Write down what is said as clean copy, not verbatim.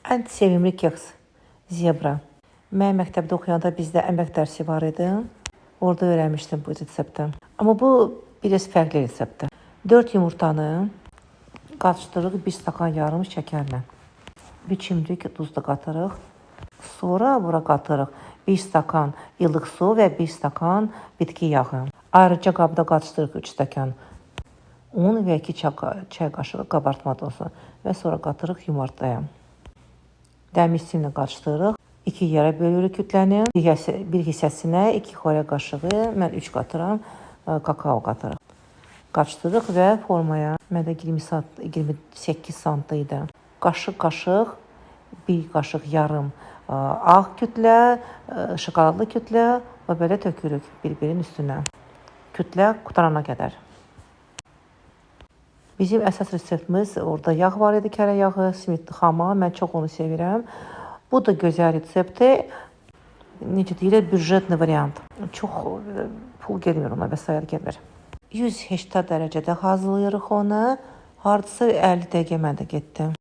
Ən sevimli keks zebra. Mən məktəbdə oxuyanda bizdə əmək dərsi var idi. Orada öyrənmişdim bu resepti. Amma bu biraz fərqli reseptdir. 4 yumurtanı qarışdırırıq 1 stakan yarım şəkərlə. Bir çimdik duz da qatırıq. Sonra bura qatırıq 1 stakan ilıq su və 1 stakan bitki yağı. Ayrıca qabda qarışdırırıq 3 stəkan un və 2 çay qaşığı qabartma tozu və sonra qatırıq yumurtaya. Dəmir simlə qarışdırırıq. 2 yerə bölürük kütləni. Bir hissəsinə 2 xörək qaşığı, mən 3 qatıram, kakao qatırıq. Qarışdırırıq və formaya, məndə 20 sant, 28 santı idi. Qaşıq-qaşıq, bir qaşıq yarım ağ kütlə, şokoladlı kütlə və belə tökürük bir-birinin üstünə. Kütlə qutarana qədər. Bizim əsas reseptimiz orada yağ var idi, kərə yağı, simit xama. Mən çox onu sevirəm. Bu da gözəl reseptdir. Necə deyirlər, büdjetli variant. Çox pul getmir ona, vəsait getmir. 180 dərəcədə hazırlayırıq onu. Hardasa 50 dəqiqə məndə getdi.